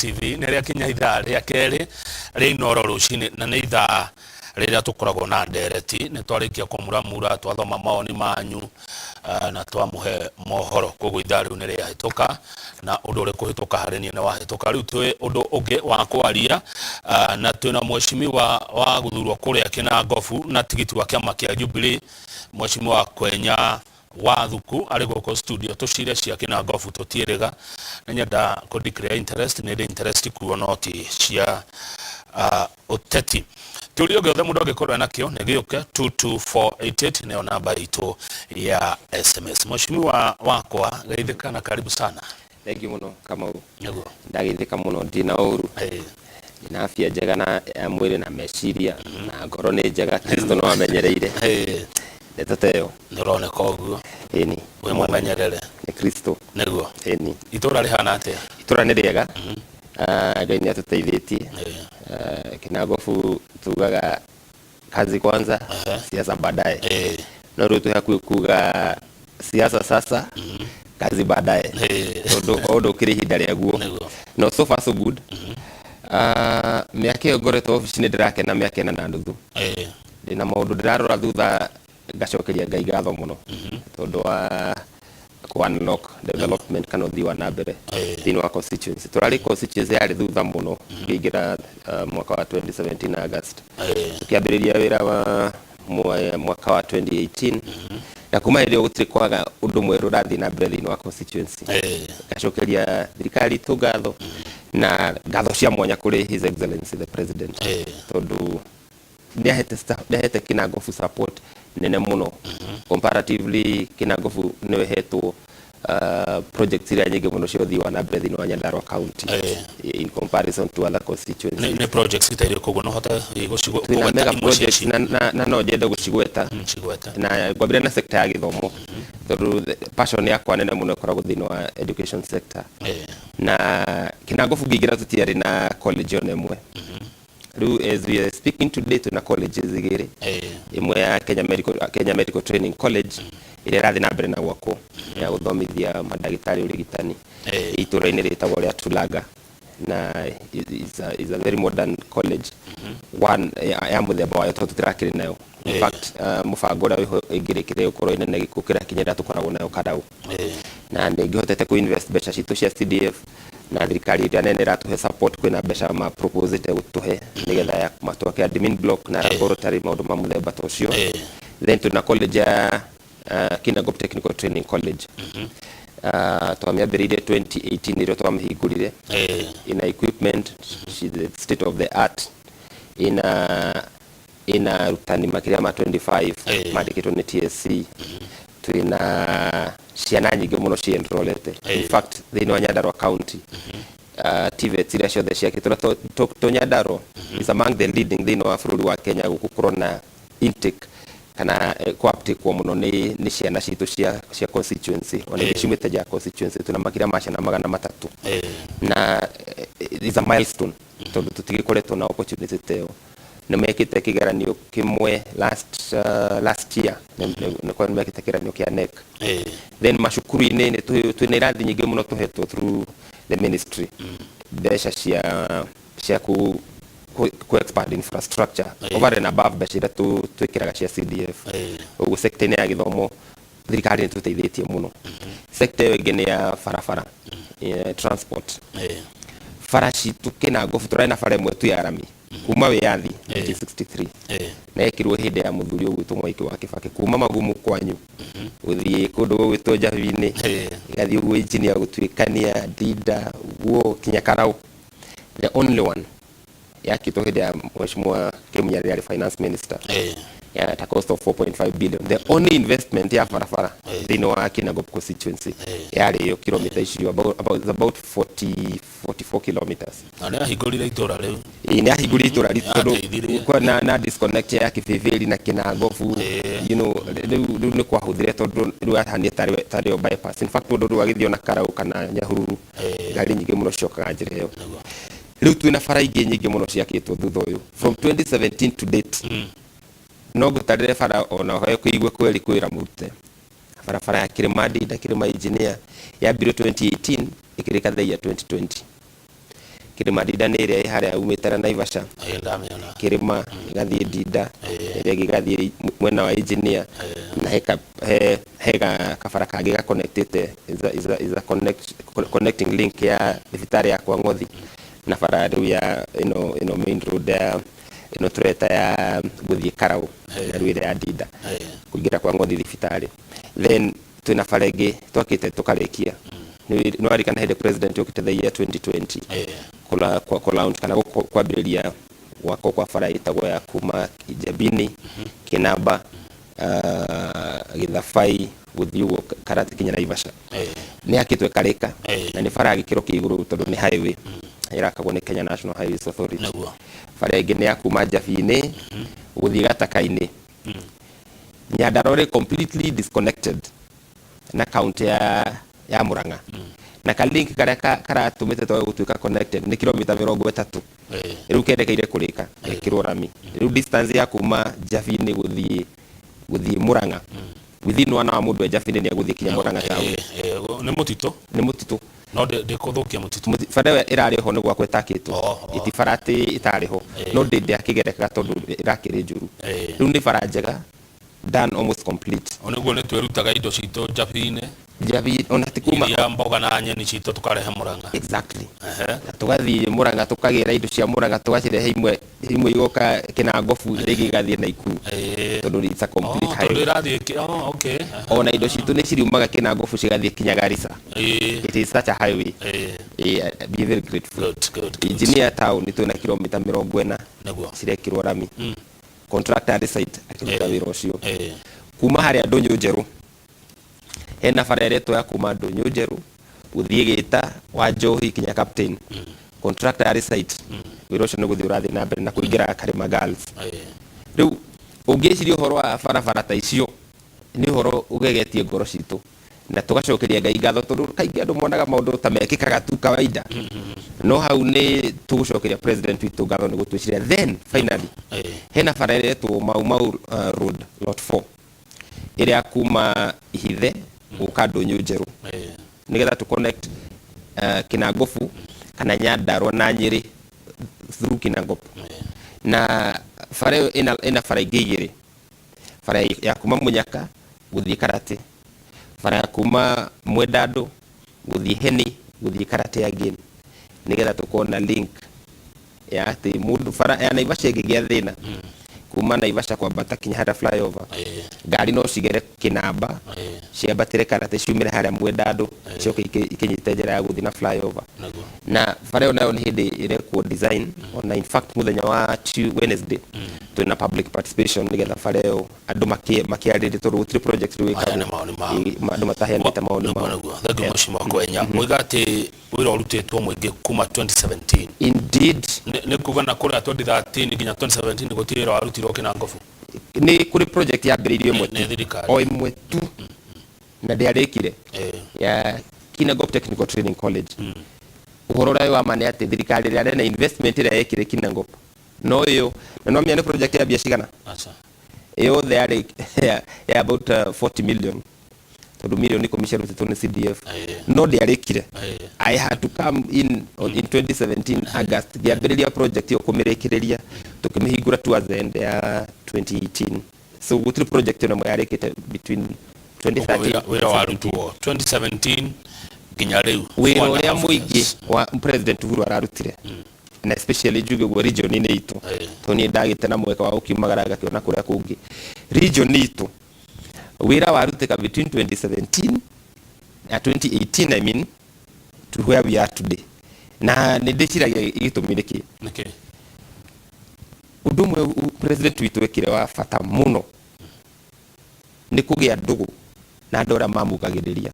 TV. Nĩ rĩakinya ithaa rĩa kerĩ rĩa Inoro rũcinĩ, na nĩ ithaa rĩrĩa tũkoragwo na ndereti. Nĩ twarĩkia kũmuramura, twathoma mawoni manyu na twamũhe mohoro, koguo ithaa rĩu nĩ rĩahĩtũka, na ũndũ ũrĩ kũhĩtũka harĩ niĩ nĩ wahĩtũka. Rĩu twĩ ũndũ ũngĩ wa kwaria, na twĩna mheshimiwa wa gũthurwo kũrĩa Kĩnangobu na tigiti wa kĩama kĩa Jubilee, Mheshimiwa Kwenya Wathuku arĩ gũkũ studio. Tũcire cia Kĩnangobu tũtiĩrĩga, nĩ nyenda kũ declare interest, nĩ ndĩ interest kuo no ti cia ũteti. Kĩũria gĩothe mũndũ angĩkorwo enakĩo nĩ gĩũke, 22488 nĩyo namba itũ ya SMS. Mheshimiwa wakwa, geithĩka na karibu sana. Thank you mũno, Kamau. Nĩguo. Ndageithĩka mũno, ndina ũru. Ndina afya njega na ya mwĩrĩ na meciria na ngoro nĩ njega, Kristo no amenyereire. Ndeto ta ĩyo. Nĩ ũroneka ũguo. Ĩni. Wĩ mũmenyerere. Nĩ Kristo. Nĩguo. Ĩni. Itũra rĩhana atĩa? Itũra nĩ rĩega. Ah, Ngai nĩ atũteithĩtie. Ah, Kĩnangobu tugaga kazi kwanza, siasa baadaye. No rĩu twĩ hakuhĩ kuga siasa sasa, kazi baadaye, tondũ o ũndũ ũkĩrĩ ihinda rĩaguo. No so far so good. Ah, mĩaka ĩyo ngoretwo obici nĩ ndĩrakena, mĩaka 4.5. Ndĩna maũndũ ndĩrarora thutha ngacokeria Ngai ngatho mũno tondũ wa ku unlock development kana ũthii wa na mbere thĩinĩ wa constituency. Tũrarĩ constituency yarĩ thutha mũno ngĩingĩra mwaka wa 2017 August. Tũkĩambĩrĩria wĩra wa mwaka wa 2018, na kuma hĩndĩ ĩyo gũtirĩ kwaga ũndũ mwerũ ũrathiĩ na mbere thĩinĩ wa constituency. Ngacokeria thirikari itũ ngatho, na ngatho cia mwanya kũrĩ His Excellency the President, tondũ nĩ ahete Kĩnangobu support nene mũno. Comparatively, Kĩnangobu nĩwe ĩhetwo projects iria nyingĩ mũno cia ũthii wa na mbere thĩinĩ wa Nyandarua County in comparison to other constituencies. Nĩ projects ta irĩkũ ũguo no hote twĩna kũgweta mega imwe cia projects ici? Na no nyende gũcigweta. Cigwete. Na ngwambĩrĩria na sector ya gĩthomo, tondũ passion yakwa nene mũno ĩkoragwo thĩinĩ wa education sector. Na Kĩnangobu ngĩingĩra tũtiarĩ na college ona ĩmwe. Rĩu as we are speaking today twĩna colleges igĩrĩ. Ĩmwe ya Kenya Medical Training College ĩrĩa ĩrathiĩ na mbere na gwakwo ya gũthomithia mandagĩtarĩ ũrigitani itũũra-inĩ rĩtagwo rĩa Tulaga, na is a very modern college, one ya mũthemba wayo, tondũ tũtirakĩrĩ nayo. In fact, mũbango ũrĩa wĩho ĩngĩrĩkĩria gũkorwo ĩnene gũkĩra kinya ĩrĩa tũkoragwo nayo Karau. Na nĩ ngĩhotete kũ invest mbeca citũ cia CDF, na thirikari ĩrĩa nene ĩratũhe support, kwĩna mbeca ma proposite gũtũhe nĩgetha ya matwake admin block na laboratory, maũndũ ma mũthemba ta ũcio. Then tuna college ya Kinangop Technical Training College. Twamĩambĩrĩirie 2018 nĩrĩo twamĩhingũrire. Ina equipment, she's the state of the art, ina arutani makĩria ma 25 mandĩkĩtwo nĩ TSC. Twĩna ciana nyingĩ mũno ci enrollete. In fact, thĩinĩ wa Nyandarua County, TVETs iria ciothe ciakĩtwo na to Nyandarua is among the leading thĩinĩ wa bũrũri wa Kenya gũkorwo na intake kana kwaptikwo mũno nĩ ciana citũ cia constituency. Ona ingĩ ciumĩte nja ya constituency, twĩna makĩria ma ciana 300, na is a milestone tondũ tũtigĩkoretwo na opportunity ta ĩyo. Nĩ mekĩte kĩgeranio kĩmwe last year, nĩ mekĩte kĩgeranio kĩa KNEC. Then macukuru-inĩ nĩ twĩna irathi nyingĩ mũno tũhetwo through the ministry, mbeca cia ku expand infrastructure over and above mbeca iria twĩkĩraga cia CDF. Ũguo sector-inĩ ya gĩthomo thirikari nĩ tũteithĩtie mũno. Sector ĩyo ĩngĩ nĩ ya barabara, ya transport. Bara citũ Kĩnangobu, tũrarĩ na bara ĩmwe tu ya rami kuma wĩyathi 1963, na yekirwo hĩndĩ ya mũthuri ũgwĩtwo Mwai wa Kĩbakĩ, kuma Magumu kwanyu gũthiĩ kũndũ gũgwĩtwo Njabi-inĩ, ĩgathiĩ ũguo engineer gũtuĩkania Ndinda ũguo kinya Karau. The only one yakĩtwo hĩndĩ ya Mheshimiwa Kĩmunya rĩrĩa arĩ finance minister, ya at a cost of 4.5 billion. The only investment ya barabara thĩinĩ wa Kinangop constituency yarĩ ĩyo, kilomita icio about 40 44 kilometers. Na nĩ ahingũrire itũra rĩu. Ĩĩ, nĩ ahingũrire itũra ritũ tondũ Ateithirie. kwa na disconnect ya Kibĩbĩri na Kinangobu, rĩu nĩ kwahũthire tondũ rĩu yahanire tarĩ o bypass. In fact, mũndũ rĩu agĩthiĩ ona Karau kana Nyahururu, ngari nyingĩ mũno cicokaga njĩra ĩyo. Rĩu twĩna bara ingĩ nyingĩ mũno ciakĩtwo thutha ũyũ from 2017 to date. No ngũtarĩre bara ona hoe kũigua kweri kwĩra mũrute barabara ya Kĩrĩma Ndinda Kĩrĩma Engineer yambirio 2018, ĩkĩrĩka the year 2020. Kĩrĩma Ndinda nĩ ĩrĩa ĩ harĩa umĩte na Naivasha. Ĩĩ, ndamĩona. Kĩrĩma ĩgathiĩ Ndinda, ĩrĩa ĩngĩ ĩgathiĩ mwena wa Engineer, na he kabara kangĩ ga connectĩte, is a connecting link ya thibitarĩ ya kwa Ng'othi na bara rĩu ya ĩno main road ya ĩno tũreta ya gũthiĩ Karaũ, na rĩu ĩrĩa ya Ndinda kũingĩra kwa Ng'othi thibitarĩ. Then twĩna bara ĩngĩ twakĩte tũkarĩkia. Nĩ warikana hĩndĩ president okĩte the year 2020 kũ launch kana kwambĩrĩria gwakwo kwa bara ĩtagwo ya kuma Njabini, Kĩnamba, Gĩthabai, gũthiĩ ũguo Karati kinya Naivasha. Nĩ yakĩtwo ĩkarĩka na nĩ bara ya gĩkĩro kĩa igũrũ tondũ nĩ highway ĩrakagwo nĩ Kenya National Highways Authority. Bara ĩngĩ nĩ ya kuma Njabini gũthiĩ Gataka-inĩ. Nyandarua rĩ completely disconnected na county ya Murang'a na ka link karĩa karatũmĩte twage gũtuĩka connected nĩ kilomita 30. Rĩu kendekeire kũrĩka gekĩrwo rami. Rĩu distance ya kuma Njabini gũthiĩ Murang'a within one hour mũndũ e Njabini nĩ egũthiĩ kinya Murang'a town. Nĩ mũtitũ. Nĩ mũtitũ. No ndĩkũthũkia mũtitũ. Bara ĩyo ĩrarĩ ho nĩ gwakwo ĩtakĩtwo. Ĩti bara atĩ ĩtarĩ ho, no ndĩakĩgerekaga tondũ ĩrakĩrĩ njũru. Rĩu nĩ bara njega, done, almost complete. O nĩguo nĩ twĩrutaga indo citũ Njabini. Njabi ona ti kuma iria mboga na nyeni citũ tũkarehe Murang'a. Exactly. Na tũgathiĩ Murang'a tũkagĩra indo cia Murang'a, tũgacirehe imwe igoka Kĩnangobu, iria ingĩ igathiĩ Naikuru tondũ it's a complete Oh, tondũ highway. ĩrathiĩ oh, okay. Ona indo citũ nĩ ciriumaga Kĩnangobu cigathiĩ kinya Garissa. It is such a highway. Be very grateful. Good, good, good. Engineer town twĩna kilomita 40 cirekĩrwo rami. Contractor arĩ site akĩruta wĩra ũcio. Kuma harĩa Ndũnyũ Njerũ, hena bara ĩretwo ya kuma Ndũnyũ Njerũ gũthiĩ Gĩta wa Njohi kinya Captain. Contractor arĩ site, wĩra ũcio nĩ gũthiĩ ũrathiĩ na mbere na kũingĩra Karĩma Girls. Rĩu ũngĩciria ũhoro wa barabara ta icio nĩ ũhoro ũgegetie ngoro citũ na tũgacokeria Ngai ngatho, tondũ kaingĩ andũ monaga maũndũ ta mekĩkaga tu kawaida, no hau nĩ tũgũcokeria president witũ ngatho nĩ gũtwĩciria. Then finally hena bara ĩretwo Mau Mau Road Lot 4 ĩrĩa kuma Ihithe gũka Ndũnyũ Njerũ nĩgetha tũ connect Kinangobu kana Nyandarua na Nyĩrĩ through Kinangop. Na bara ĩyo ĩna bara ingĩ igĩrĩ, bara ya kuma Munyaka gũthiĩ Karate, bara ya kuma Mwendandũ gũthiĩ Heni gũthiĩ Karate again, nĩgetha tũkorwo na link ya atĩ mũndũ bara ya Naivasha ĩngĩgĩa thĩna kuma Naivasha kwambata kinya harĩa flyover, ngari no cigere Kĩnamba, ciambatĩre Karate, ciumĩre harĩa Mwendandũ, cicoke ikĩnyite njĩra ya gũthiĩ na flyover. Na bara ĩyo nayo nĩ hĩndĩ ĩrekwo design. Ona in fact mũthenya wa Wednesday twĩna public participation nĩgetha bara ĩyo andũ makĩarĩrie, tondũ gũtirĩ project rĩu Maheane ĩkagwo maoni mao. Andũ mataheanĩte maoni Nĩguo, mao. Nĩguo. Thank you, Mheshimiwa Kwenya. Moiga atĩ wĩra ũrutĩtwo mũingĩ kuma 2017. Indeed. Nĩ kuga na kũrĩa 2013 nginya 2017 gũtirĩ wĩra warutirwo Kĩnangobu. Nĩ kũrĩ project yambĩrĩirio ĩmwe Nĩ tu. thirikari. O ĩmwe tu na ndĩarĩkire, ya Kinangop Technical Training College. Ũhoro ũrĩa wĩ wa ma nĩ atĩ thirikari ĩrĩa nene investment ĩrĩa yekire Kinangop no ĩyo, na no menya nĩ project ya mbia cigana? Aca. Yothe yarĩ ya about 40 million, tondũ mirioni 10 ciarutĩtwo nĩ CDF, no ndĩarĩkire. I had to come in 2017 August ngĩambĩrĩria project ĩyo kũmĩrĩkĩrĩria, tũkĩmĩhingũra towards the end ya 2018. So gũtirĩ project ĩno ĩmwe yarĩkĩte between Ũguo 2013 wĩra warutwo 2017 nginya rĩu. Wĩra Four and a ũrĩa half mũingĩ years. wa President Uhuru ararutire, na especially njuge ũguo region-inĩ itũ, tondũ niĩ ndagĩte na mweke wa gũkiumagara ngakĩona kũrĩa kũngĩ, region itũ wĩra warutĩka between 2017 na 2018, I mean, to where we are today. Na nĩ ndĩciragia gĩtũmi nĩkĩ. Nĩkĩ? Ũndũ ũmwe president witũ ekire wa bata mũno nĩ kũgĩa ndũgũ na andũ arĩa mamugagĩrĩria.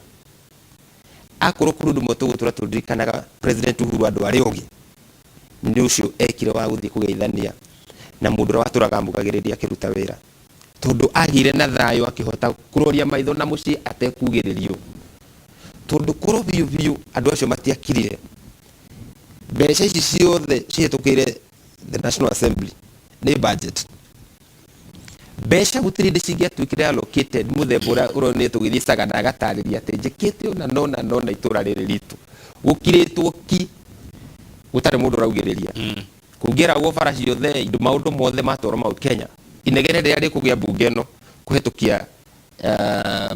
Akorwo kũrĩ ũndũ ũmwe tũgũtũra tũririkanaga President Uhuru andũ arĩa ogĩ, nĩ ũcio ekire wa gũthiĩ kũgeithania na mũndũ ũrĩa watũraga amugagĩrĩria akĩruta wĩra, tondũ agĩire na thayũ akĩhota kũroria maitho na mũciĩ atekugĩrĩrio, tondũ korwo biũ biũ andũ acio matiakirire, mbeca ici ciothe cihĩtũkĩire the National Assembly nĩ budget, mbeca gũtirĩ hĩndĩ cingĩatuĩkire allocated mũthemba ũrĩa ũronire tũgĩthiĩ Sagana agatarĩria atĩ njĩkĩte ũna nona nona itũra rĩrĩ ritũ gũkirĩtwo ki. Gũtarĩ mũndũ ũraugĩrĩria. Kũngĩeragwo bara ciothe, indo, maũndũ mothe matwarwo Mount Kenya, inegene rĩrĩa rĩkũgĩa mbunge ĩno kũhetũkia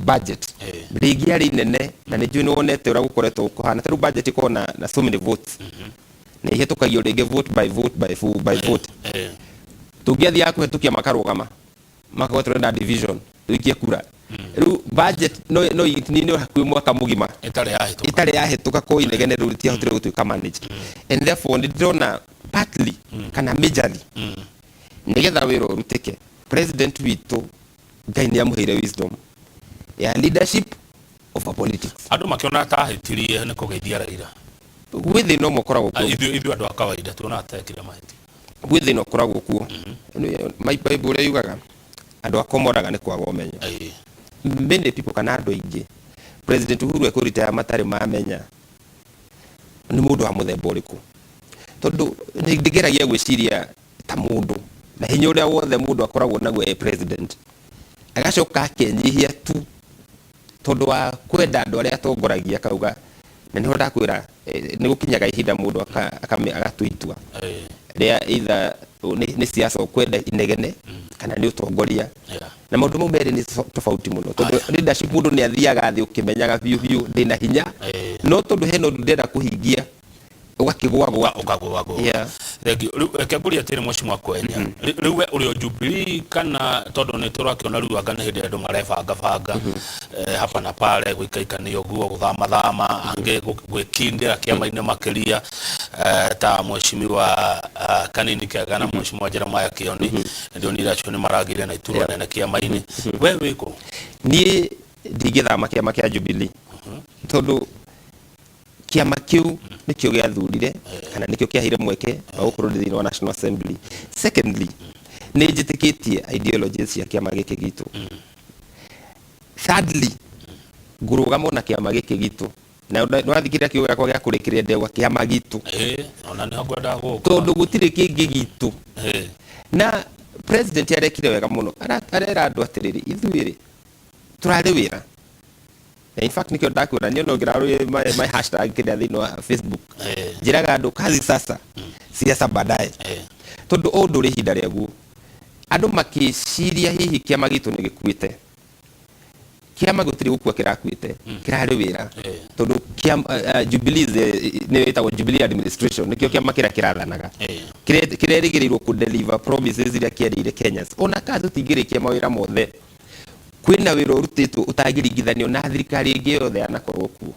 budget rĩngĩarĩ inene. Na nĩ njũĩ nĩ wonete ũrĩa gũkoretwo kũhana. Ta rĩu budget ĩkoragwo na so many votes, na ihĩtũkagio rĩngĩ vote by vote by vote by vote. Tũngĩathiaga kũhetũkia makarũgama, makauga tũrenda division, tũikie kura. Rĩu budget no itinio hakuhĩ mwaka mũgima ĩtarĩ yahĩtũka. Ĩtarĩ yahĩtũka, ko inegene rĩu rĩtiahotire gũtuĩka managed. And therefore nĩ ndĩrona partly kana majorly, nĩgetha wĩra ũrutĩke, president witũ Ngai nĩ amũheire wisdom ya leadership over politics. Andũ makĩona ta ahĩtirie nĩ kũgeithia Raila. Gwĩ thĩna ũmwe ũkoragwo kuo. Ithuĩ andũ a kawaida tuonaga ta ekire mahĩtia. Gwĩ thĩna ũkoragwo kuo. My Bible ũrĩa yugaga, andũ akwa moraga nĩ kwaga ũmenyo. Many people kana andũ aingĩ, President Uhuru ekũritaya, matarĩ mamenya nĩ mũndũ wa mũthemba ũrĩkũ, tondũ nĩ ndĩgeragia gwĩciria ta mũndũ na hinya ũrĩa wothe mũndũ akoragwo naguo e president, agacoka akenyihia tu tondũ wa kwenda andũ arĩa atongoragia, akauga. Na nĩho ndakwĩra, nĩ gũkinyaga ihinda mũndũ agatua itua rĩa either nĩ siasa ũkwenda inegene kana nĩ ũtongoria. Na maũndũ mau merĩ nĩ tofauti mũno, tondũ leadership mũndũ nĩ athiaga thĩ ũkĩmenyaga biũ biũ ndĩna hinya, no tondũ hena ũndũ ndĩrenda kũhingia, ũgakĩgwagwa. Ũkagũagũa. Yeah. Thank you. Rĩu reke ngũrie atĩrĩ, Mheshimiwa Kwenya, rĩu we ũrĩ o Jubilee kana? Tondũ nĩ tũrakĩona rĩu anga nĩ hĩndĩ andũ marebanga banga hapa na pale, gũikaikania ũguo, gũthamathama, angĩ gwĩkindĩra kĩama-inĩ makĩria, ta Mheshimiwa Kanini Kega na Mheshimiwa Jeremiah Kioni. Ndionire acio nĩ maragire na iturwa nene kĩama-inĩ. We wĩkũ? Niĩ ndingĩthama kĩama kĩa Jubilee, tondũ kĩama kĩu nĩkĩo gĩathurire kana nĩkĩo kĩaheire mweke wa gũkorwo ndĩ thĩinĩ wa National Assembly. Secondly, nĩ njĩtĩkĩtie ideologies cia kĩama gĩkĩ gitũ. Thirdly, ngũrũgama na kĩama gĩkĩ gitũ, na nĩwathikĩrĩria kiugo gĩakwa gĩa kũrĩkĩrĩria, ndegwa kĩama gitũ. Ĩĩ, ona nĩho ngwendaga gũka. Tondũ gũtirĩ kĩngĩ gitũ. Na president arekire wega mũno. Arera andũ atĩrĩrĩ, ithuĩ rĩ tũrarĩ wĩra. Na in fact nĩkĩo ndakwĩra niĩ no ngĩrarũĩ my hashtag kĩrĩa thĩinĩ wa Facebook, njĩraga andũ, "Kazi sasa, siasa baadaye." Tondũ ũũ ndũrĩ ihinda rĩaguo. Andũ makĩciria hihi kĩama gitũ nĩ gĩkuĩte. Kĩama gũtirĩ gũkua kĩrakuĩte, kĩrarĩ wĩra. Tondũ kĩama Jubilee nĩyo ĩtagwo Jubilee administration, nĩkĩo kĩama kĩrĩa kĩrathanaga, kĩrerĩgĩrĩirwo kũ deliver promises iria kĩerĩire Kenyans. Ona kana tũtingĩrĩkia mawĩra mothe, kwĩna wĩra ũrutĩtwo ũtangĩringithanio na thirikari ĩngĩ yothe yanakorwo kuo.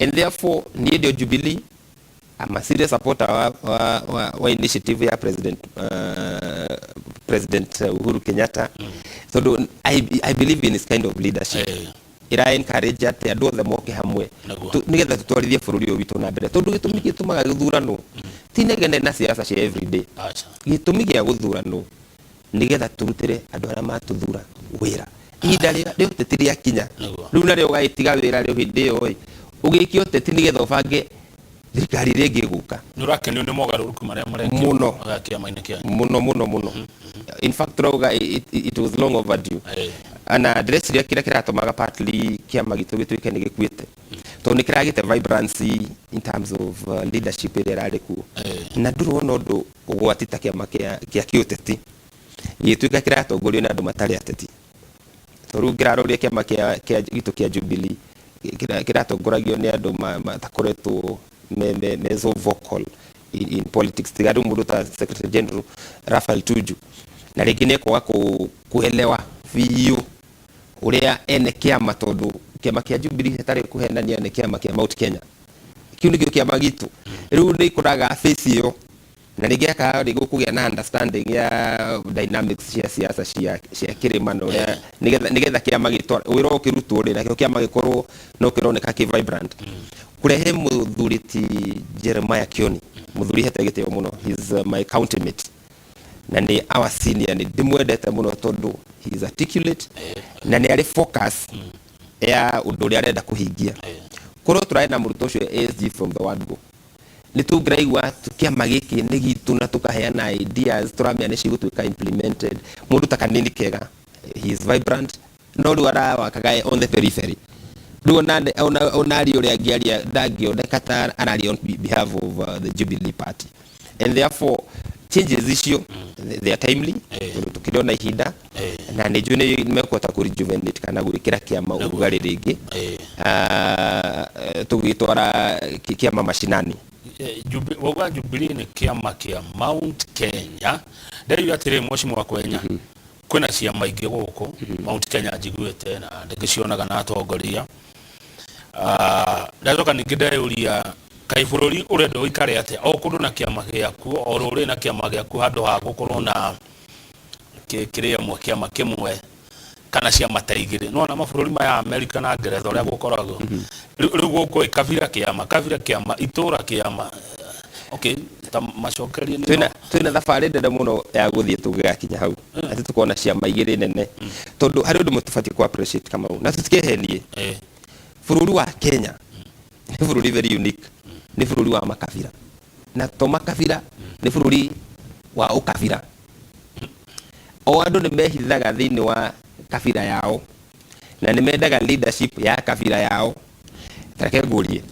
And therefore niĩ ndio Jubilee. I'm a serious supporter wa initiative ya President Uhuru Kenyatta, tondũ I believe in his kind of leadership ira encourage atĩ andũ othe moke hamwe nĩgetha tũtwarithie bũrũri ũyũ witũ na mbere, tondũ gĩtũmi gĩtũmaga gĩthurano ti negene na siasa cia everyday. Aca. Gĩtũmi gĩa gũthurano nĩgetha tũrutĩre andũ arĩa matũthura wĩra. Ihinda rĩa ũteti rĩakinya, rĩu narĩo ũgagĩtiga wĩra. Rĩu hĩndĩ ĩyo ĩ ũgĩkia ũteti nĩgetha ũbange thirikari ĩrĩa ĩngĩ ĩgũka. Nĩ ũrakenio nĩ mogarũrũku marĩa marekio Mũno. kĩama-inĩ kĩanyu? Mũno mũno mũno. In fact tũrauga it was long overdue. Na ndĩreciria kĩrĩa kĩratũmaga partly kĩama gitũ gĩtuĩke nĩ gĩkuĩte, tondũ nĩ kĩragĩte vibrancy in terms of leadership ĩrĩa ĩrarĩ kuo. Na ndũrona ũndũ ũgwati ta kĩama kĩa kĩũteti gĩgĩtuĩka kĩratongorio nĩ andũ matarĩ ateti. Tondũ rĩu ngĩraroria kĩama kĩa gitũ kĩa Jubilee kĩratongoragio nĩ andũ matakoretwo me so vocal in politics, tiga rĩu mũndũ ta Secretary General Raphael Tuju, na rĩngĩ nĩ ekwaga kuelewa biũ ũrĩa ene kĩama, tondũ kĩama kĩa Jubilee, hatarĩ kũhenania, nĩ kĩama kĩa Mount Kenya. Kĩu nĩkĩo kĩama gitũ. Rĩu nĩ ikoraga face ĩyo, na rĩngĩ akaga rĩngĩ kũgĩa na understanding ya dynamics cia siasa cia kĩrĩma, na ũrĩa nĩgetha kĩama gĩtwa wĩra ũkĩrutwo rĩ, nakĩo kĩama gĩkorwo no kĩroneka kĩ vibrant. Kũrehe mũthuri ti Jeremiah Kioni, mũthuri hete gĩtĩo mũno, he's my county mate na nĩ our senior, nĩ ndĩmwendete mũno tondũ he is articulate na nĩ arĩ focus ya ũndũ ũrĩa arenda kũhingia. Korwo tũrarĩ na mũrutwo ũcio ASG from the word go, nĩ tũngĩraigua kĩama gĩkĩ nĩ gitũ na tũkaheana ideas tũramenya nĩ cigũtuĩka implemented. Mũndũ ta Kanini Kega, he is vibrant, no rĩu arawakaga on the periphery. Rĩu ona aria ũrĩa angĩaria, ndangĩoneka ta araria on behalf of the Jubilee Party, and therefore changes icio, they are timely, tondũ tũkĩrĩ ona ihinda na nĩ njũĩ nĩ mekũhota kũ rejuvenate kana gwĩkĩra kĩama ũrugarĩ rĩngĩ, tũgĩtwara kĩama macinani. Wauga Jubilee nĩ kĩama kĩa Mount Kenya. Ndĩrauga atĩrĩrĩ, Mheshimiwa Kwenya, kwĩna ciama ingĩ gũkũ Mount Kenya njiguĩte na ndĩgĩcionaga na atongoria. Ndacoka ningĩ ndeyũria, kaĩ bũrũri ũrenda ũikare atĩa, o kũndũ na kĩama gĩakuo, o rũrĩrĩ na kĩama gĩakuo, handũ ha gũkorwo na kĩrĩa ĩmwe, kĩama kĩmwe kana ciama ta igĩrĩ? Nĩwona mabũrũri maya, Amerika na Ngeretha, ũrĩa gũkoragwo rĩu gũkũ ĩ, kabira kĩama, kabira kĩama, itũra kĩama. Okay, ta macokerie nĩ Twĩna thabarĩ nene mũno ya gũthiĩ tũgĩgakinya hau atĩ tũkona ciama igĩrĩ nene, tondũ harĩ ũndũ mũtũbatiĩ ku appreciate, Kamau, na tũtikehenie. Bũrũri wa Kenya nĩ bũrũri very unique, nĩ bũrũri wa makabira, na to makabira, nĩ bũrũri wa ũkabira. O andũ nĩ mehithaga thĩinĩ wa kabira yao na nĩ mendaga leadership ya kabira yao. Reke ngũrie,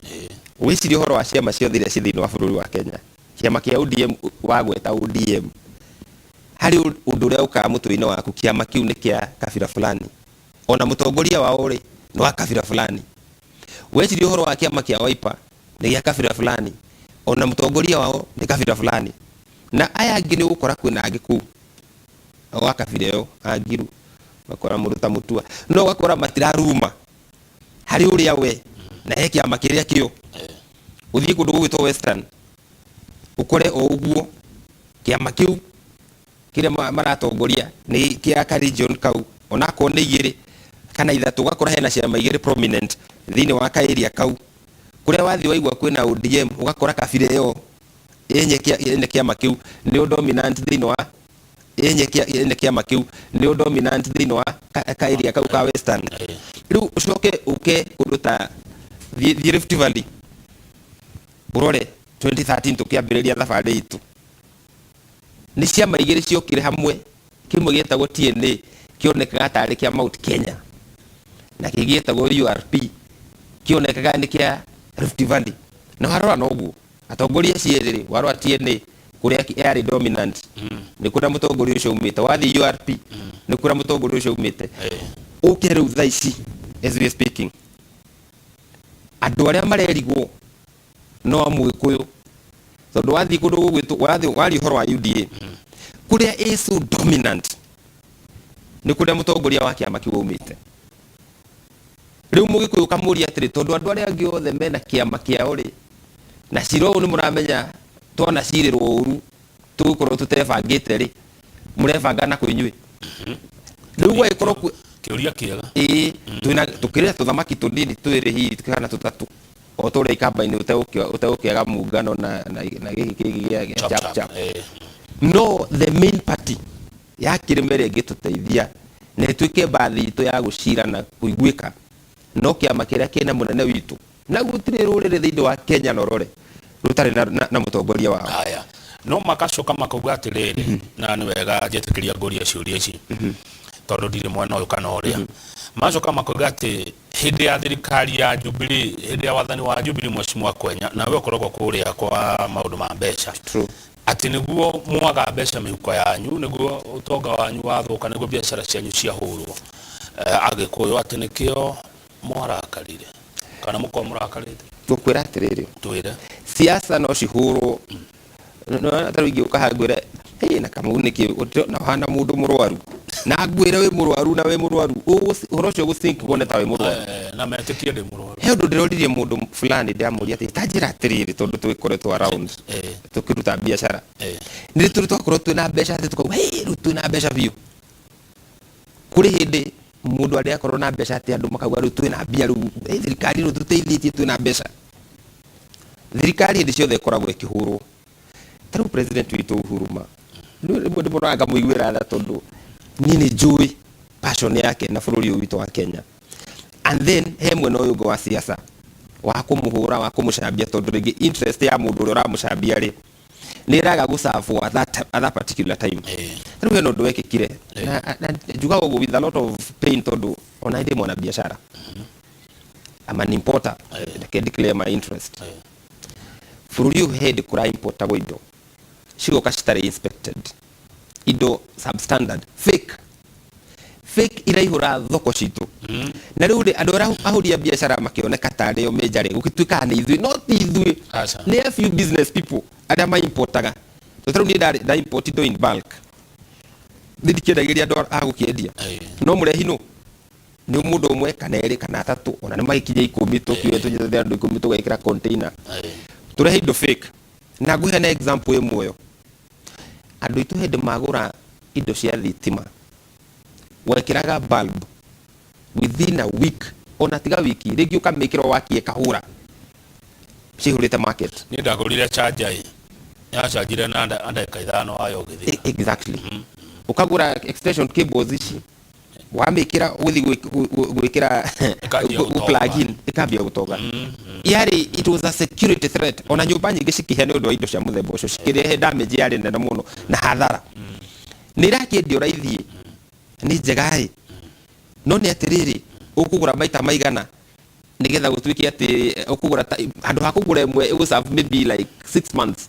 wĩcirie ũhoro wa ciama ciothe iria ciĩ thĩinĩ wa bũrũri wa Kenya. Kĩama kĩa ODM, wagweta ODM, harĩ ũndũ ũrĩa ũkaga mũtwe-inĩ waku, kĩama kĩu nĩ kĩa kabira fulani, ona mũtongoria wao rĩ, nĩ wa kabira fulani. Weciria ũhoro wa kĩama kĩa Wiper, nĩ gĩa kabira fulani, ona mũtongoria wao nĩ kabira fulani. Na aya angĩ nĩ ũgũkora kwĩna angĩ kũu wa kabira ĩyo, angiru ũgakora mũndũ ta Mũtua, no ũgakora matiraruma harĩ ũrĩa we na he kĩama kĩrĩa kĩo. Ũthiĩ kũndũ gũgwĩtwo Western, ũkore o ũguo kĩama kĩu kĩrĩa maratongoria nĩ kĩa ka region kau, onakorwo nĩ igĩrĩ kana ithatũ, ũgakora hena ciama igĩrĩ prominent thĩinĩ wa ka area kau. Kũrĩa wathiĩ waigua kwĩna ODM, ũgakora kabira ĩyo yenye kĩama kĩu nĩo dominant thĩinĩ wa yenye kĩama kĩu nĩo dominant thĩinĩ wa ka area kau ka Western. Rĩu ũcoke ũke kũndũ ta thiĩ Rift Valley, ũrore 2013 tũkĩambĩrĩria thabarĩ itũ, nĩ ciama igĩrĩ ciokire hamwe. Kĩmwe gĩetagwo TNA, kĩonekaga tarĩ kĩa Mount Kenya, na kĩngĩ gĩetagwo URP, kĩonekaga nĩ kĩa Rift Valley. Na warora noguo atongoria acio erĩ rĩ, warora TNA kũrĩa yarĩ dominant nĩ kũrĩa mũtongoria ũcio umĩte, wathiĩ URP nĩ kũrĩa mũtongoria ũcio umĩte. Ũke rĩu thaa ici, as we are speaking, andũ arĩa marerigwo no a Mũgĩkũyũ, tondũ wathiĩ kũndũ gũgwĩtwo, wathiĩ waria ũhoro wa UDA, kũrĩa ĩ so dominant nĩ kũrĩa mũtongoria wa kĩama kĩu aumĩte. Rĩu Mũgĩkũyũ ũkamũria atĩrĩ, tondũ andũ arĩa angĩ othe mena kĩama kĩao rĩ, na cira ũyũ nĩ mũramenya twanacirĩrwo ũru, tũgũkorwo tũtebangĩte rĩ, mũrebanga na kwĩ inyuĩ rĩu gwagĩkorwo Kĩũria kĩega. Ĩĩ, twĩna tũkĩrĩa tũthamaki tũnini twĩrĩ hihi kana tũtatũ o tũrĩa ikamba-inĩ, ũtegũkĩaga muungano na gĩkĩ kĩngĩ gĩa chap chap chap. Chap. No the main party ya kĩrĩma ĩrĩa ĩngĩtũteithia na ĩtuĩke mbathi itũ ya gũcira na kũiguĩka no kĩama kĩrĩa kĩna mũnene witũ, na gũtirĩ rũrĩrĩ thĩinĩ wa Kenya norore rũtarĩ na mũtongoria wao. Haya, no makacoka makauga atĩrĩrĩ, na nĩ wega njĩtĩkĩria ngũria ciũria ici tondũ ndirĩ mwena ũyũ kana ũrĩa. Macoka makauga atĩ hĩndĩ ya thirikari ya Jubilee, hĩndĩ ya wathani wa Jubilee, Mheshimiwa Kwenya, nawe ũkoragwo kũrĩa kwa maũndũ ma mbeca, True. atĩ nĩguo mwaga mbeca mĩhuko yanyu, nĩguo ũtonga wanyu wathũka, nĩguo biacara cianyu ciahũrwo, Agĩkũyũ, atĩ nĩkĩo mwarakarire kana mũkorwo mũrakarĩte. Ngũkwĩra atĩrĩrĩ, Twĩre. Siasa no cihũrwo. Ta rĩu ingĩũka haha ngwĩre, "Hey, na Kamau nĩkĩ ũndĩrona ũhana mũndũ mũrwaru?" Na ngwĩre wĩ mũrwaru na wĩ mũrwaru, ũhoro ũcio ũgũ-sink wone ta wĩ mũrwaru. Na metĩkie ndĩ mũrwaru. He ũndũ ndĩroririe mũndũ fulani, ndĩramũria atĩ ta njĩra atĩrĩrĩ, tondũ tũgĩkoretwo around tũkĩruta biacara, nĩ tũrĩ twakorwo twĩna mbeca atĩ tukauga, "Hey, rĩu twĩna mbeca biũ"? Kũrĩ hĩndĩ mũndũ arĩ akorwo na mbeca atĩ andũ makauga, "Rĩu twĩna mbia, rĩu thirikari rĩu tũteithĩtie, twĩna mbeca"? Thirikari hĩndĩ ciothe ĩkoragwo ĩkĩhũrwo. Ta rĩu president witũ Uhuru, ma rĩmwe ndĩmũroraga ngamũiguĩra tha, tondũ niĩ nĩ njũĩ passion yake na bũrũri ũyũ witũ wa Kenya, and then he mwena ũyũ ũngĩ wa siasa wa kũmũhũra, wa kũmũcambia, tondũ rĩngĩ interest ya mũndũ ũrĩa ũramũcambia rĩ, nĩ ĩraga gũcabwo at that particular time. Rĩu hena ũndũ wekĩkire na njugaga ũguo with a lot of pain, tondũ ona ndĩ mwana biacara. I'm an importer, reke declare my interest. Bũrũri ũyũ hĩndĩ kũra importagwo indo cigoka citarĩ inspected, indo substandard, fake fake iraihũra thoko citũ. Na rĩu rĩ, andũ arĩa ahũri a biacara makĩoneka tarĩ o major rĩ, gũgĩtuĩkaga nĩ ithuĩ, no ti ithuĩ. Aca. Nĩ a few business people arĩa ma importaga. Tondũ ta rĩu niĩ nda import indo in bulk, niĩ ndikĩendagĩria andũ a gũkĩendia. No mũrehi nũ? Nĩ mũndũ ũmwe kana erĩ kana atatũ, ona nĩ magĩkinya 10, tũkiuge tũnyitĩte andũ 10 tũgekĩra container, tũrehe indo fake. Na ngũhe na example ĩ muoyo, andũ aitũ hĩndĩ magũra indo cia thitima, wekĩraga bulb, within a week, ona tiga wiki, rĩngĩ ũkamĩkĩra wakie ĩkahũra cihũrĩte market. Niĩ ndagũrire charger ĩ yachanjire na ndagĩka 5 wayo ũgĩthira. Exactly. Ũkagũra extension cables ici, wamĩkĩra, ũgũthiĩ gwĩkĩra Ĩkanjia gũ plug in, ĩkambia gũtoga. Yarĩ, it was a security threat. Ona nyũmba nyingĩ cikĩhĩa nĩ ũndũ wa indo cia mũthemba ũcio, cikĩrehe damage yarĩ nene mũno na hathara. Nĩ irakĩendio raithi, nĩ njega ĩ, no nĩ atĩrĩrĩ, ũkũgũra maita maigana nĩgetha gũtuĩke atĩ ũkũgũra handũ ha kũgũra ĩmwe ĩgũ maybe like 6 months,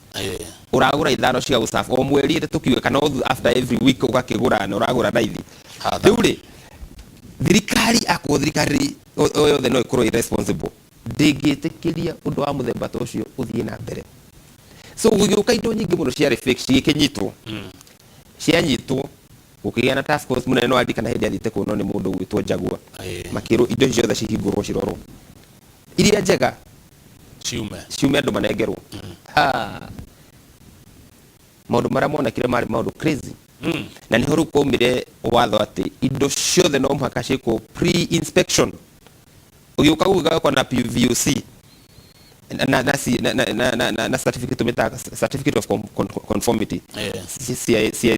ũragũra ithano cia gũ o mweri rĩ, tũkiuge, kana after every week ũgakĩgũra na ũragũra raithi. Hathara. Rĩu rĩ, thirikari, akorwo thirikari o yothe no ĩkorwo irresponsible, ndĩngĩtĩkĩria ũndũ wa mũthemba ta ũcio ũthiĩ na mbere. So gũgĩũka indo nyingĩ mũno ciarĩ fake, cigĩkĩnyitwo, cianyitwo gũkĩgĩa na task force mũnene. No aririkana hĩndĩ athiĩte kuonwo nĩ mũndũ ũgwĩtwo Njagua, makĩrwo indo icio ciothe cihingũrwo, cirorwo, iria njega ciume. Ciume, andũ manengerwo. Ha. Maũndũ marĩa monekire marĩ maũndũ crazy. Na nĩho rĩu kwaumire watho atĩ indo ciothe no mũhaka ciĩkwo pre-inspection, ũgĩũka gũgĩgakwo na PVOC na na na na na na na, na, na certificate, tũmĩtaga certificate of conformity. C, C,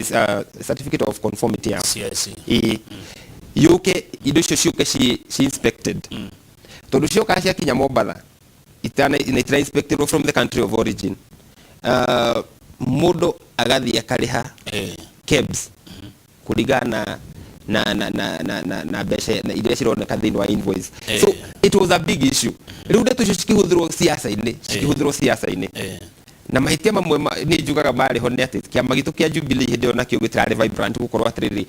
certificate of conformity ya CIC. Ĩĩ, yũke, indo icio ciũke ci inspected, tondũ cioka ciakinya Mombatha itana na itira inspected from the country of origin, mũndũ agathiĩ akarĩha KEBS kũringana na mbeca na iria cironeka thĩinĩ wa invoice. So it was a big issue. Rĩu ndeto icio cikĩhũthĩrwo siasa-inĩ, cikĩhũthĩrwo siasa-inĩ. Na mahĩtia mamwe niĩ njugaga marĩ ho nĩ atĩ kĩama gitũ kĩa Jubilee hĩndĩ ĩyo nakĩo gĩtirarĩ vibrant, gũkorwo atĩrĩrĩ,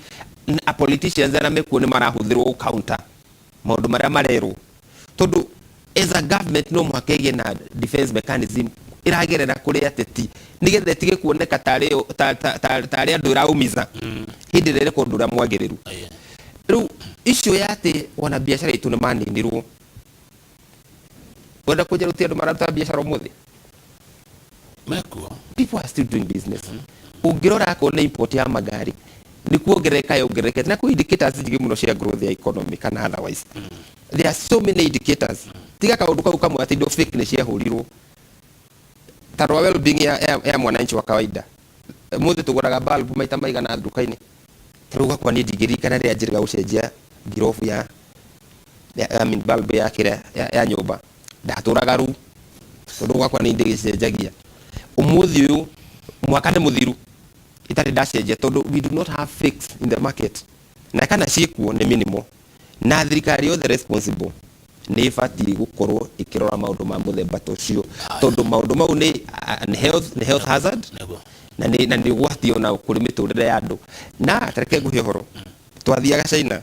a politicians arĩa mekuo nĩ marahũthĩrwo gũ counter maũndũ marĩa marerwo, tondũ as a government no mũhaka ĩgĩe na defense mechanism ĩragerera kũrĩ ateti nĩgetha ĩtige kuoneka tarĩ andũ ĩraumiza hĩndĩ ĩrĩa ĩreka ũndũ ũrĩa mwagĩrĩru. Rĩu icio ya atĩ ona biacara itũ nĩ maninirwo, wenda kũnjĩra gũtirĩ andũ mararuta biacara ũmũthĩ? Mekuo. People are still doing business. Ũngĩrora akorwo nĩ import ya magari, nĩ kuongerereka yongererekete, na kwĩ indicators nyingĩ mũno cia growth ya economy kana otherwise. There are so many indicators. Tiga kaũndũ kau kamwe atĩ indo fake nĩ ciahũrirwo, ta rwa well-being ya mwananchi wa kawaida, mũthĩ tũgũraga bulb maita maigana nduka-inĩ? Ta rĩu gakwa niĩ ndingĩririkana rĩrĩa njĩrĩga gũcenjia ngirobu ya I mean, bulb ya kĩrĩa ya nyũmba. Ndatũraga ruu tondũ gwakwa nĩ ndĩgĩcenjagia. Ũmũthĩ ũyũ mwaka nĩ mũthiru itarĩ ndacenjia, tondũ we do not have fakes in the market, na kana ciĩkuo nĩ minimal. Na thirikari yothe responsible nĩ ĩbatiĩ gũkorwo ĩkĩrora maũndũ ma mũthemba ta ũcio, tondũ maũndũ mau nĩ health hazard. Na nĩ ũgwati ona kũrĩ mĩtũrĩre ya andũ. Na tareke ngũhe ũhoro, twathiaga China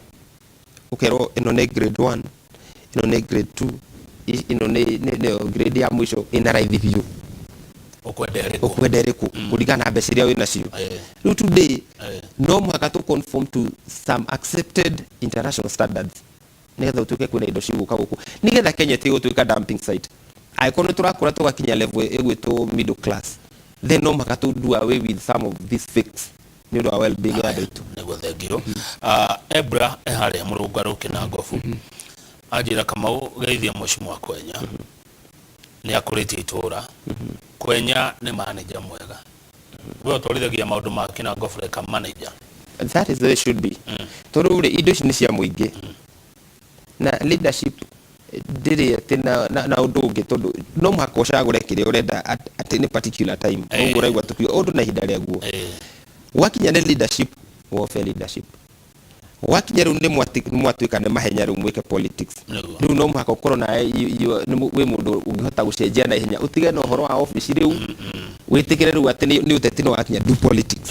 ũkerwo ĩno nĩ grade 1, ĩno nĩ grade 2, ĩno nĩ grade ya mũico ĩna raithi biũ. Ũkwenda ĩrĩkũ? Ũkwenda ĩrĩkũ kũringana na mbeca iria wĩ nacio? Rĩu today no mũhaka tũ conform to some accepted international standards nĩgetha ũtuĩke kwĩna indo cigũka gũkũ, nĩgetha Kenya ĩtige gũtuĩka dumping site. Angĩkorwo nĩ tũrakũra tũgakinya level ĩgwĩtwo middle class, then no mũhaka tũ do away with some of these fakes nĩ ũndũ wa well-being ya andũ aitũ. Nĩguo, thengio. Ebra e harĩa mũrũngarũ kĩnangobu, anjĩra, "Kamau, geithia mheshimiwa Kwenya, nĩ akũrĩtie itũra. Kwenya nĩ manager mwega." We ũtwarithagia maũndũ ma kĩnangobu like a manager. That is the way it should be, tondũ rĩu rĩ, indo ici nĩ cia mũingĩ na leadership ndĩrĩ atĩ na ũndũ ũngĩ, tondũ no mũhaka ũcagũre kĩrĩa ũrenda at any particular time. Ũguo ũraigua tũkiuga ũndũ na ihinda rĩaguo. Gwakinya nĩ leadership, warfare leadership. Gwakinya rĩu nĩ mwatuĩka nĩ mahenya rĩu mwĩke politics. Nĩguo. Rĩu no mũhaka ũkorwo nawe wĩ mũndũ ũngĩhota gũcenjia na ihenya, ũtige na ũhoro wa obici rĩu, wĩtĩkĩre rĩu atĩ nĩ ũteti nĩ wakinya, do politics.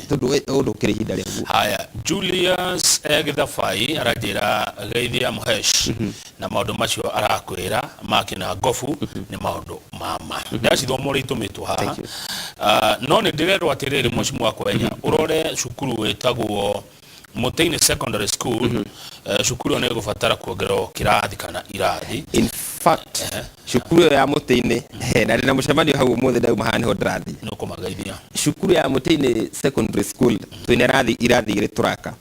Tondũ ũndũ ũkĩrĩ ihinda rĩaguo. Haya, Julius Githabai aranjĩra geithia Mũhesh na maũndũ macio arakwĩra ma kĩna ngobu nĩ maũndũ ma ma. Ndacithoma ũrĩa itũmĩtwo haha. Thank you. Ah, no nĩ ndĩrerwo atĩrĩrĩ, Mheshimiwa Kwenya, ũrore cukuru wĩtagwo Mũtĩ-inĩ Secondary School, cukuru ĩyo nĩ ĩgũbatara kuongererwo kĩrathi kana irathi. In fact, cukuru ĩyo ya Mũtĩ-inĩ, he, na ndĩna mũcemanio hau ũmũthĩ, ndauma haha nĩho ndĩrathiĩ. Nĩ ũkũmageithia. Cukuru ya Mũtĩ-inĩ Secondary School twĩna irathi igĩrĩ tũraka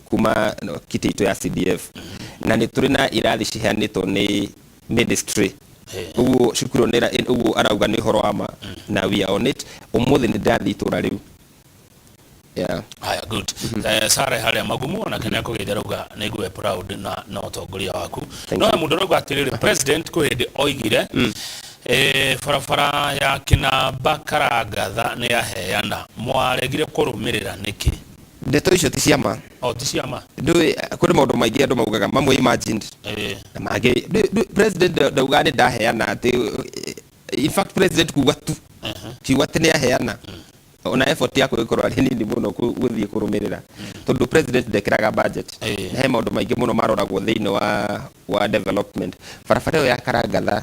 kuma no, kitĩ itũ ya CDF, na nĩ tũrĩ na irathi ciheanĩtwo nĩ ministry. Ũguo cukuru ĩyo ũguo arauga nĩ ũhoro wa ma, na we are on it. Ũmũthĩ nĩ ndĩrathiĩ itũra rĩu. Yeah. Haya, good. Sara haria magumu onake nĩ akũgeithia, arauga nĩ ngwe proud na ũtongoria waku. Thank No you. he mũndũ ũrauga atĩrĩrĩ, president kwĩ hĩndĩ oigire barabara ya Kĩnamba Karangatha nĩ yaheana, mwaregire kũrũmĩrĩra nĩkĩ? Ndeto icio ti cia ma. O ti cia ma. Ndũĩ kũrĩ maũndũ maingĩ andũ maugaga, mamwe imagined na mangĩ president ndaugaga nĩ ndaheana atĩ. In fact, president kuga tu kiuga atĩ nĩ aheana, ona effort yakwa ĩgĩkorwo arĩ nini mũno gũthiĩ kũrũmĩrĩra, tondũ president ndekĩraga budget. Na he maũndũ maingĩ mũno maroragwo thĩinĩ wa development. Barabara ĩyo ya Karangatha,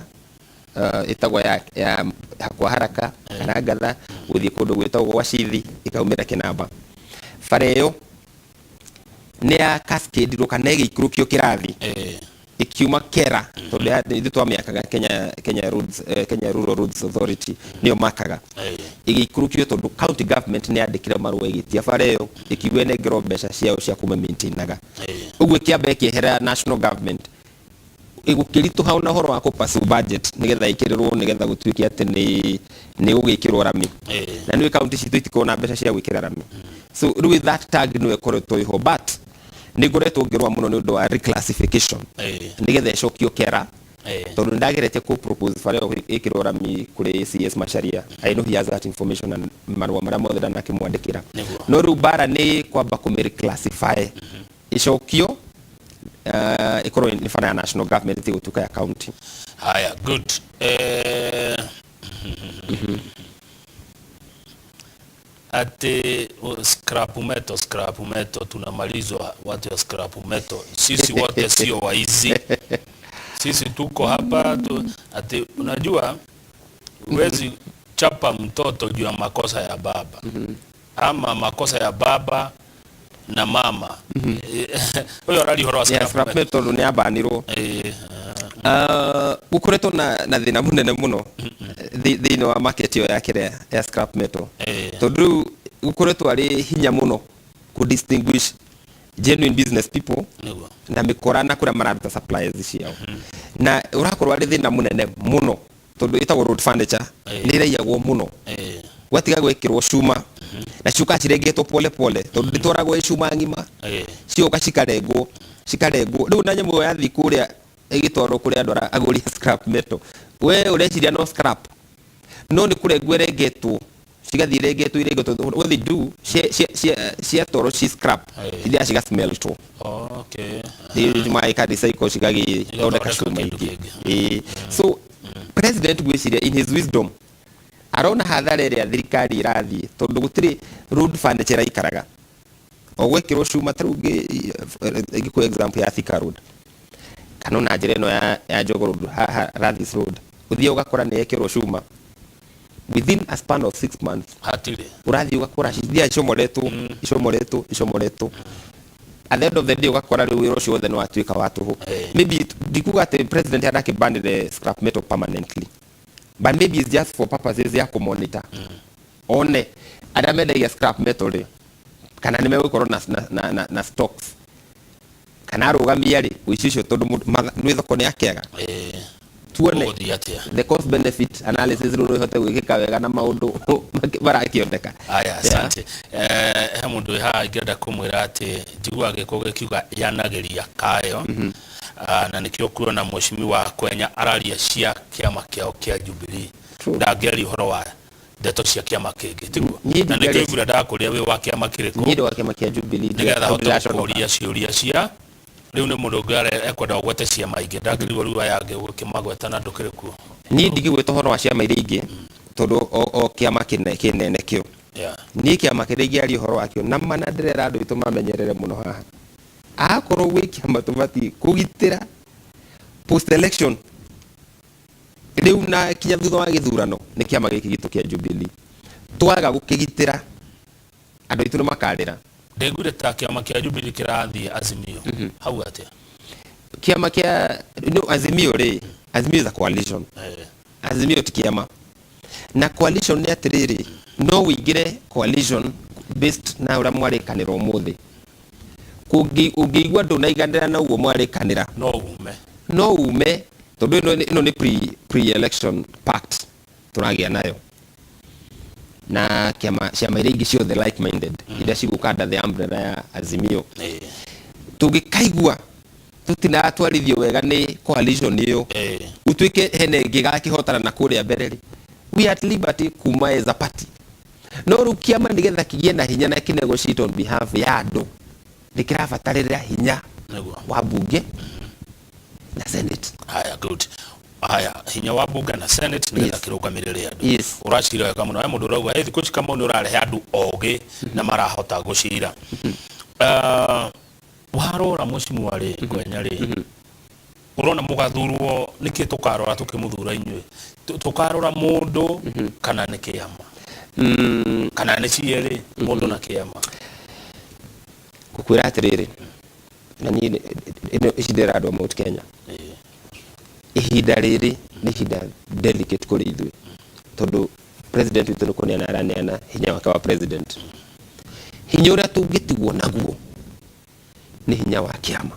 ĩtagwo ya kwa haraka Karangatha gũthiĩ kũndũ gwĩtagwo gwa Cithi, ĩkaumĩra Kĩnamba, bara ĩyo nĩ ya cascadeirwo kana ĩgĩikũrũkio kĩrathi ĩkiuma Kera, tondũ ithuĩ twamĩakaga Kenya Roads, Kenya Rural Roads Authority nĩyo makaga. Ĩgĩikũrũkio tondũ county government nĩ yandĩkire marũa ĩgĩtia bara ĩyo, ĩkiuga ĩnengerwo mbeca ciayo cia kũmĩmaintainaga. Ũguo ĩkĩamba ĩkĩeherera national government, gũkĩritũha ona ũhoro wa kũ pursue budget nĩgetha ĩkĩrĩrwo, nĩgetha gũtuĩke atĩ nĩ gũgĩkĩrwo rami. Na nĩ kaunti citũ itikoragwo na mbeca cia gwĩkĩra rami, so rĩu that tag nĩyo ĩkoretwo ĩho, but nĩ ngoretwo ngĩrũa mũno nĩ ũndũ wa reclassification nĩgetha ĩcokio Kera, tondũ nĩ ndageretie kũ propose bara ĩyo ĩkĩrwo rami kũrĩ CS Macharia. I know he has that information and marũa marĩa mothe ndanakĩmwandĩkĩra. No rĩu bara nĩ kwamba kũmĩ reclassify, ĩcokio, ĩkorwo nĩ bara ya national government, ĩtige gũtuĩka ya county. Haya, good. Ati scrap metal, scrap metal, tunamalizwa watu wa scrap metal. Sisi wote sio waizi, sisi tuko hapa tu. Ati unajua huwezi chapa mtoto juu ya makosa ya baba ama makosa ya baba na mama. Huyo arari ũhoro wa scrap scrap metal nĩ yabanirwo. Gũkoretwo na thĩna mũnene mũno thĩinĩ wa market ĩyo ya kĩrĩa ya scrap metal, tondũ rĩu gũkoretwo arĩ hinya mũno kũ distinguish genuine business people na mĩkora na kũrĩa mararuta suppliers ciao, na ũrakorwo arĩ thĩna mũnene mũno tondũ ĩtagwo road furniture, nĩ ĩraiyagwo mũno, gwatiga gwĩkĩrwo cuma na ciũkaga cirengetwo pole pole, tondũ ndĩtwaragwo ĩ cuma ng'ima. Cioka cikarengwo cikarengwo, rĩu na nyamũ ĩyo yathiĩ kũrĩa ĩgĩtwarwo kũrĩ andũ arĩa agũri a scrap metal, we ũreciria no scrap, no nĩ kũrengwo ĩrengetwo, cigathiĩ irengetwo irengetwo. What they do, ciatwarwo ci scrap, ithiaga cigasmeltwo, maĩka recycle, cigagĩthondeka cuma kĩndũ ingĩ. Kĩngĩ. So president gwĩciria in his wisdom arona hathara ĩrĩa thirikari ĩrathiĩ, tondũ gũtirĩ road furniture ĩraikaraga o gwekĩrwo cuma. Ta rĩu ngĩkũhe example ya Thika Road kana ona njĩra ĩno ya Jogoo Road haha Rathis Road, ũthiĩ ũgakora nĩ yekĩrwo cuma, within a span of 6 months hatirĩ. Ũrathiĩ ũgakora cithiaga icomoretwo icomoretwo icomoretwo. At the end of the day ũgakora rĩu wĩra ũcio wothe nĩ watuĩka wa tũhũ. Maybe ndikuga atĩ president arakĩbanire scrap metal permanently, but maybe it's just for purposes ya kũmonitor one arĩa mendagia scrap metal rĩ, kana nĩ megũkorwo na stocks, kana arũgamia rĩ ũici ũcio, tondũ nĩ thoko nĩ yakĩaga. Tuone Ũgũthiĩ atĩa. The cost benefit analysis rĩu no ĩhote gwĩkĩka wega na maũndũ marakĩoneka. Aya. Asante. He mũndũ wĩ haha ingĩenda kũmwĩra atĩ njiguaga gĩkũ gĩkiuga yanagĩria kayo. Ah, na nĩkĩo kuona mheshimiwa Kwenya araria cia kĩama kĩao kĩa Jubilee. True. Ndangĩaria ũhoro wa Ndeto cia kĩama kĩngĩ tiguo? Niĩ Na ndingĩaria. nĩkĩo iguire ndakũria wĩ wa kĩama kĩrĩkũ. Niĩ ndĩ wa kĩama kĩa Jubilee. Nĩgetha hote ndĩraconoka. gũkũria ciũria cia rĩu. Nĩ mũndũ ũngĩ ekwenda ũgwete ciama ingĩ, ndakĩrigwo rĩu aya angĩ ũgĩkĩmagweta na ndũkĩrĩ kuo. Niĩ ndingĩgwĩta ũhoro wa ciama iria ingĩ tondũ o kĩama kĩnene kĩo. Niĩ kĩama kĩrĩa ingĩaria ũhoro wakĩo na mana ndĩrera andũ aitũ mamenyerere mũno haha, akorwo gwĩ kĩama tũbatiĩ kũgitĩra post election rĩu na kinya thutha wa gĩthurano nĩ kĩama gĩkĩ gitũ kĩa Jubilee. Twaga gũkĩgitĩra, andũ aitũ nĩ makarĩra. Ndĩguire ta kĩama kĩa Jubilee kĩrathiĩ Azimio hau atĩa? Kĩama kĩa, no, Azimio rĩ, Azimio is a coalition. Azimio ti kĩama, na coalition nĩ atĩrĩrĩ, no wĩingĩre coalition based na ũrĩa mwarĩkanĩra ũmũthĩ. Ũngĩigua ndũnaiganĩra na ũguo mwarĩkanĩra, no ume. No ume, tondũ ĩno nĩ pre election pact tũragĩa nayo na kĩama ciama iria ingĩ ciothe like minded iria cigũka under the umbrella ya Azimio. Tũngĩkaigua tũtinatwarithio wega nĩ coalition ĩyo, gũtuĩke hena ĩngĩ ĩgakĩhotana na kũrĩa mbere rĩ, we are at liberty kuma as a party. No rĩu kĩama nĩgetha kĩgĩe na hinya na kĩnegotiate on behalf ya andũ, nĩ kĩrabatarĩra hinya wa bunge na senate. Haya, good. Haya, hinya wa bunge na senate nĩgetha kĩrũgamĩrĩre andũ. Ũracira wega mũno. He mũndũ ũrauga, "Hey, thikũ ici Kamau nĩ ũrarehe andũ ogĩ na marahota gũcira." Warora mheshimiwa rĩ, Ngwenya rĩ, ũrona mũgathurwo nĩkĩ? Tũkarora tũkĩmũthura inyuĩ, tũkarora mũndũ kana nĩ kĩama kana nĩ cierĩ, mũndũ na kĩama? Ngũkwĩra atĩrĩrĩ, na niĩ ĩno ici ndĩra andũ a Mount Kenya, ihinda rĩrĩ nĩ ihinda delicate kũrĩ ithuĩ, tondũ president witũ nĩ kũneana araneana hinya wake wa president. Hinya ũrĩa tũngĩtigwo naguo nĩ hinya wa kĩama.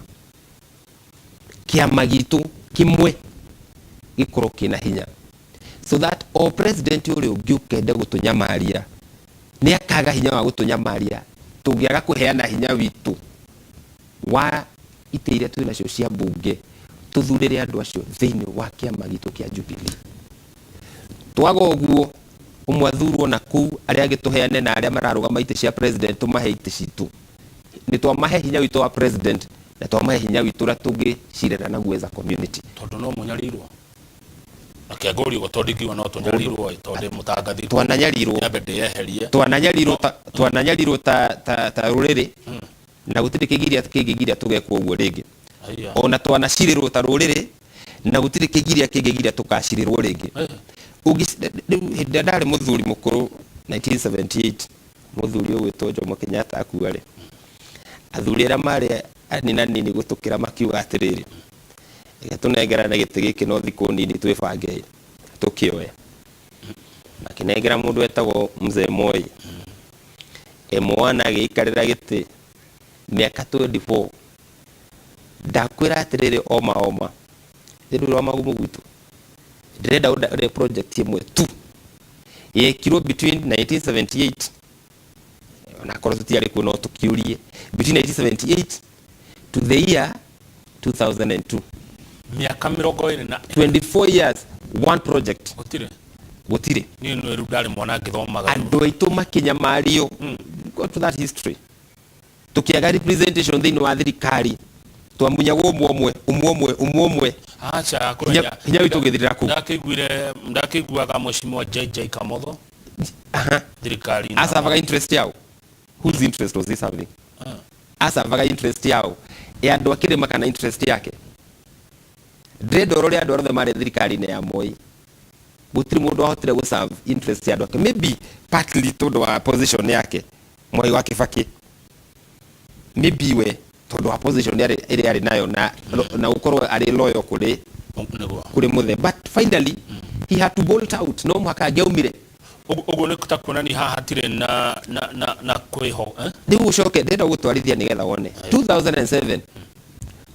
Kĩama gitũ kĩmwe gĩkorwo kĩna hinya so that o president ũrĩa ũngĩ ũkende gũtũnyamaria nĩ akaga hinya wa gũtũnyamaria tũngĩaga kũheana hinya witũ wa itĩ iria twĩ nacio cia mbunge tũthurĩre andũ acio thĩinĩ wa kĩama gitũ kĩa Jubilee. Twaga ũguo, ũmwe athurwo na kũu, arĩa angĩ tũheane na arĩa mararũgama itĩ cia president, tũmahe itĩ citũ, nĩ twamahe hinya witũ wa president na twamahe hinya witũ ũrĩa tũngĩcirĩra naguo as a community. Tondũ no mũnyarirwo, reke ngũrie ũguo, tondũ ingiuga no tũnyarirwo ĩ, tondũ ndĩ mũtangathi. Twananyarirwo. Nyambe ndĩyeherie. Twananyarirwo ta rũrĩrĩ na gũtirĩ kĩgiria kĩngĩgiria tũgekwo ũguo rĩngĩ. Aya. Ona twanacirĩrwo ta rũrĩrĩ na gũtirĩ kĩgiria kĩngĩgiria tũkacirĩrwo rĩngĩ. Rĩu hĩndĩ ĩrĩa ndarĩ mũthuri mũkũrũ 1978, mũthuri ũgwĩtwo Jomo Kenyatta akua rĩ, athuri arĩa marĩ anini gũtũkĩra makiuga atĩrĩrĩ, "Reke tũnengerane gĩtĩ gĩkĩ no thikũ nini twĩbange tũkĩoe." Makĩnengera mũndũ wetagwo Mzee Moi. M1 agĩikarĩra gĩtĩ mĩaka 24. Ndakwĩra atĩrĩrĩ, oma oma rĩu rwa magumu gwitũ ndĩrenda ũndare project ĩmwe tu yekirwo between 1978, onakorwo tũtiarĩ kuo no tũkiũrie, between 1978 to the year 2002. Mĩaka 20 na 24 years, one project. Gũtirĩ. Gũtirĩ. Niĩ nĩ rĩu ndarĩ mwana ngĩthomaga. Andũ aitũ makĩnyamario. Go to that history. Tũkĩaga representation thĩinĩ wa thirikari, twamunyagwo ũmwe ũmwe, ũmwe ũmwe, ũmwe ũmwe. Aca. Hinya witũ ũgĩthirĩra kũu. Ndakĩiguaga mheshimiwa JJ Kamotho thirikari. Aservaga interest yao. Whose interest was he serving? Aservaga interest yao, ya andũ a kĩrĩma kana interest yake? Ndĩrenda ũrore andũ arĩa othe marĩ thirikari-inĩ ya Moi, gũtirĩ mũndũ wahotire gũserve interest ya andũ ake, maybe partly tondũ wa position yake. Mwai wa Kibaki, maybe we tondũ wa position ĩrĩa arĩ nayo na gũkorwo arĩ loyal kũrĩ kũrĩ mũthe, but finally he had to bolt out. No mũhaka angĩaumire. Ũguo nĩ ta kuonania haha hatirĩ na kwĩho, eh? Rĩu ũcoke ndĩrenda gũtwarithia nĩgetha wone 2007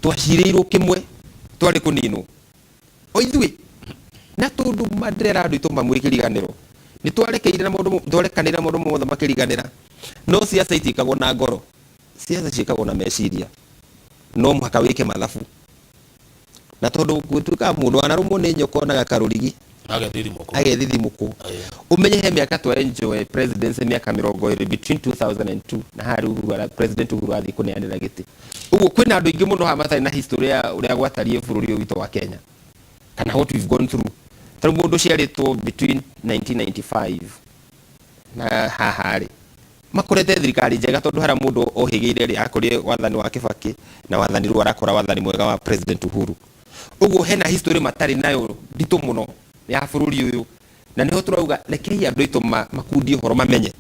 twacirĩirwo kĩmwe, twarĩ kũninwo o ithuĩ, na tondũ mandĩrera andũ aitũ mamwĩkĩriganĩro nĩ twarekeire na maũndũ twarekanĩre na maũndũ mothe makĩriganĩra. No siasa itiĩkagwo na ngoro, siasa ciĩkagwo na meciria. No mũhaka wĩke mathabu, na tondũ gũtuĩkaga mũndũ wanarũmwo nĩ nyoka onaga karũrigi. Agethithimũkwo. Agethithimũkwo. Ũmenye he mĩaka twa enjoy presidency, mĩaka 20 between 2002 na harĩa Uhuru President Uhuru athiĩ kũneanĩra gĩtĩ. Ũguo kwĩna andũ aingĩ mũno haha matarĩ na history ya ũrĩa gwatariĩ bũrũri ũyũ witũ wa Kenya kana what we've gone through. Tarĩu mũndũ ũciarĩtwo between 1995 na haha rĩ, makorete thirikari njega, tondũ harĩa mũndũ ohĩgĩire rĩ, akorire wathani wa Kibaki na wathani rĩu arakora wathani mwega wa President Uhuru. Ũguo hena history matarĩ nayo nditũ mũno ya bũrũri ũyũ, na nĩho tũrauga rekei andũ aitũ makundie ũhoro mamenye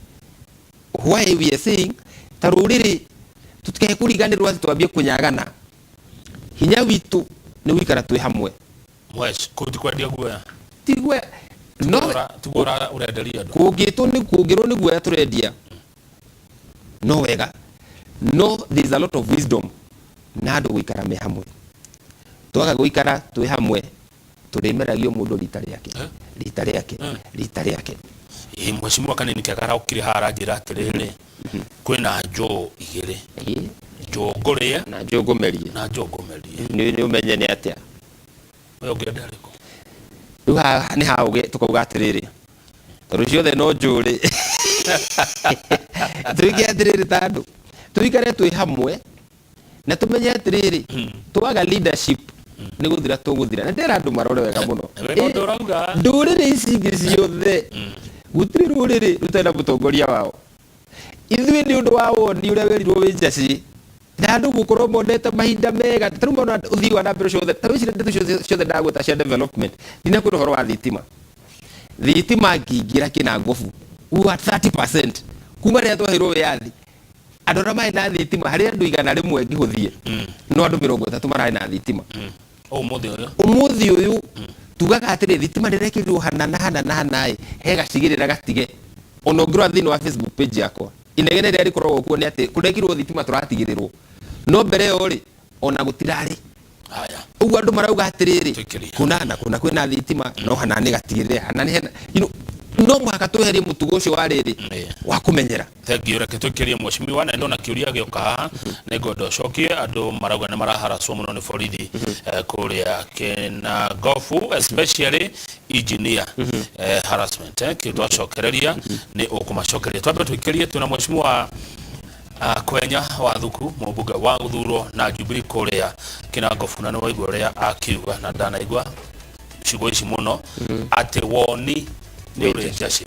why we are saying ta rũrĩrĩ tutikae kũriganĩrwo atĩ twambie kũnyagana. Hinya witũ nĩ gũikara twĩ hamwe. Mwesh, kũu ti kwendia guoya? Tigwe no. Tiguo ũrenderia andũ. Kũngĩtwo nĩ kũngĩrwo nĩ guoya tũrendia no wega, no there is a lot of wisdom na andũ gũikara me hamwe. Twaga gũikara twĩ hamwe, tũrĩmeragio mũndũ rita rĩake, rita rĩake, rita rĩake. Ĩ mheshimiwa Kanini Kega araũkire haha aranjĩra atĩrĩrĩ, kwĩna njũũ igĩrĩ, njũũ ngũrĩe na njũũ ngũmerie. Na njũũ ngũmerie. Nĩ ũmenye nĩ atĩa. We ũngĩenda ĩrĩkũ? Rĩu haha nĩ haũgĩ tũkauga atĩrĩrĩ, tondũ ciothe no njũrĩ, tuige atĩrĩrĩ, ta andũ tũikare twĩ hamwe na tũmenye atĩrĩrĩ, twaga leadership nĩ gũthira tũgũthira, na ndĩra andũ marore wega mũno. Wĩna ũndũ ũrauga. Ndũrĩrĩ ici ingĩ ciothe, gũtirĩ rũrĩrĩ rũtarĩ na mũtongoria wao. Ithuĩ nĩ ũndũ wa woni ũrĩa werirwo wĩ njacĩ na andũ gũkorwo monete mahinda mega, ta rĩu mona ũthii wa na mbere ciothe, ta wĩcirie ndeto ciothe ciothe ndagweta cia development, ndinakwĩra ũhoro wa thitima. Thitima ngĩingĩra Kĩnangobu, we were at 30% kuma rĩrĩa twaheirwo wĩyathi. Andũ arĩa marĩ na thitima harĩ andũ 100 ngĩhũthie, no andũ 30 mararĩ na thitima. Ũmũthĩ ũyũ? Ũmũthĩ ũyũ tugaga atĩrĩ, thitima ndĩrekĩrirwo hana na hana na hana ĩ, he gacigĩrĩra gatige. Ona ũngĩrora thĩinĩ wa Facebook page yakwa, inegene rĩrĩa rĩkoragwo kuo nĩ atĩ kũrekirwo thitima tũratigĩrĩrwo, no mbere ĩyo rĩ, ona gũtirarĩ. Haya. Ũguo andũ marauga atĩrĩrĩ, Tũikĩrie. kũna na kũna kwĩna thitima, no hana nĩ gatigĩrĩre hana nĩ hena no mũhaka tweherie mũtugo ũcio wa rĩrĩ wa kũmenyera. Thengiũ. Reke tũikĩrie mheshimiwa, na ndona kĩũria gĩoka haha nĩ ngwenda ũcokie. Andũ marauga nĩ maraharacwo mũno nĩ borithi kũrĩa Kĩnangobu, especially engineer, harassment. Kĩu twacokereria nĩ ũkũmacokeria. Twambe tũikĩrie, twĩna mheshimiwa Kwenya wa Thuku, mũmbunge wa gũthurwo na Jubilee kũrĩa Kĩnangobu, na nĩ waigua ũrĩa akiuga, na ndanaigua ciugo ici mũno atĩ woni nĩ ũrĩ njacĩ.